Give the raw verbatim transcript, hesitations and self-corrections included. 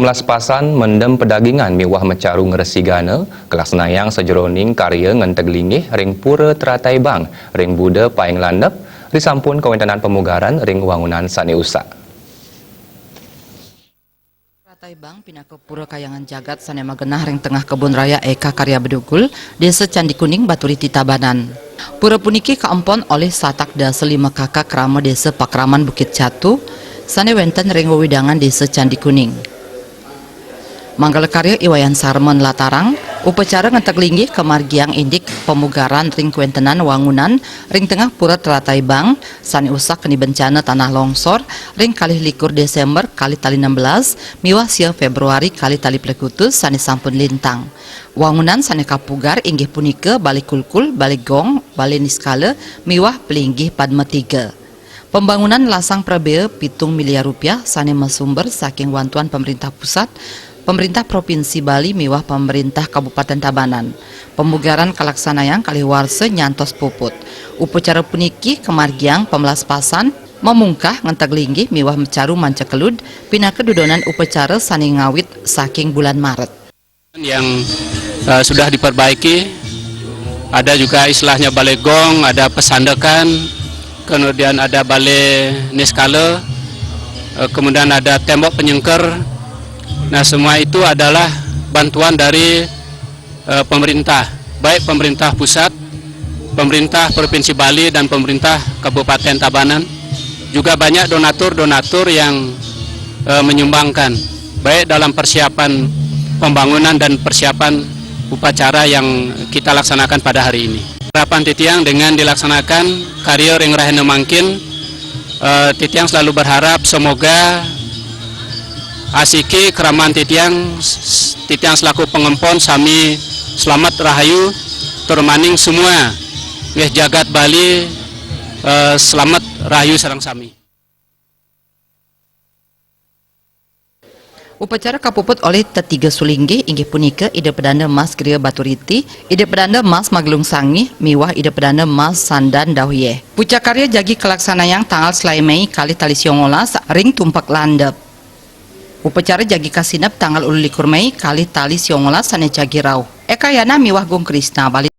Pemelaspasan mendem pedagingan miwah mecaru ngresigana, kalaksanayang sajeroning karya ngenteg linggih ring Pura Teratai Bang, ring Buda Paing Landep, risampun kawéntenan pemugaran ring wangunan sané usak. Teratai Bang pinaka pura kayangan jagat sané magenah ring tengah Kebun Raya Eka Karya Bedugul, Désa Candi Kuning, Baturiti, Tabanan. Pura puniki kaempon olih satak dasa lima kaka krama Désa Pakraman Bukit Catu, sané wénten ring wewidangan Désa Candi Kuning. Manggala karya I Wayan Sarma nlatarang, upacara ngenteg linggih kamargiang indik pemugaran ring kawéntenan wangunan ring tengah Pura Teratai Bang, sané usak keni bencana tanah longsor ring kalih likur Désémber kalih tali enam belas miwah sia Fébruari kalih tali plekutus sané sampun lintang. Wangunan sané kapugar inggih punika Balé Kulkul, Balé Gong, Balé Niskala, miwah Pelinggih Padma Tiga. Pembangunan lasang prabéa pitung miliar rupiah sané masumber saking wantuan pemerintah pusat, pemerintah Provinsi Bali miwah pemerintah Kabupaten Tabanan. Pemugaran kalaksanayang kalih warsa nyantos puput. Upacara puniki kamargiang pemelaspasan, mamungkah ngenteg linggih miwah mecaru manca kelud pinaka dudonan upacara sané ngawit saking bulan Maret. Yang, eh, sudah diperbaiki, ada juga istilahnya balé gong, ada pesandekan, kemudian ada balé niskala, eh, kemudian ada tembok penyengker. Nah, semua itu adalah bantuan dari, eh, pemerintah, baik pemerintah pusat, pemerintah Provinsi Bali, dan pemerintah Kabupaten Tabanan. Juga banyak donatur-donatur yang, eh, menyumbangkan, baik dalam persiapan pembangunan dan persiapan upacara yang kita laksanakan pada hari ini. Harapan titiang dengan dilaksanakan karya ring rahina mangkin, eh, titiang selalu berharap semoga asiki kraman titiang, s-, titiang selaku pengempon sami selamat rahayu, tur maning semua nggih jagat Bali, eh, selamat rahayu sareng sami. Upacara kapuput olih tetiga sulinggih, inggih punika Ida Pedanda Mas Gria Baturiti, Ida Pedanda Mas Magelung Sangih, miwah Ida Pedanda Mas Sandan Dauhyeh. Puja karya jagi kalaksanayang tanggal selaé Méi kalih tali siongolas ring Tumpek Landep. Upacara jagi kasineb tanggal ulu likur Méi kalih tali siongolas sané jagi rauh. Eka Yana miwah Gung Krisna, Bali.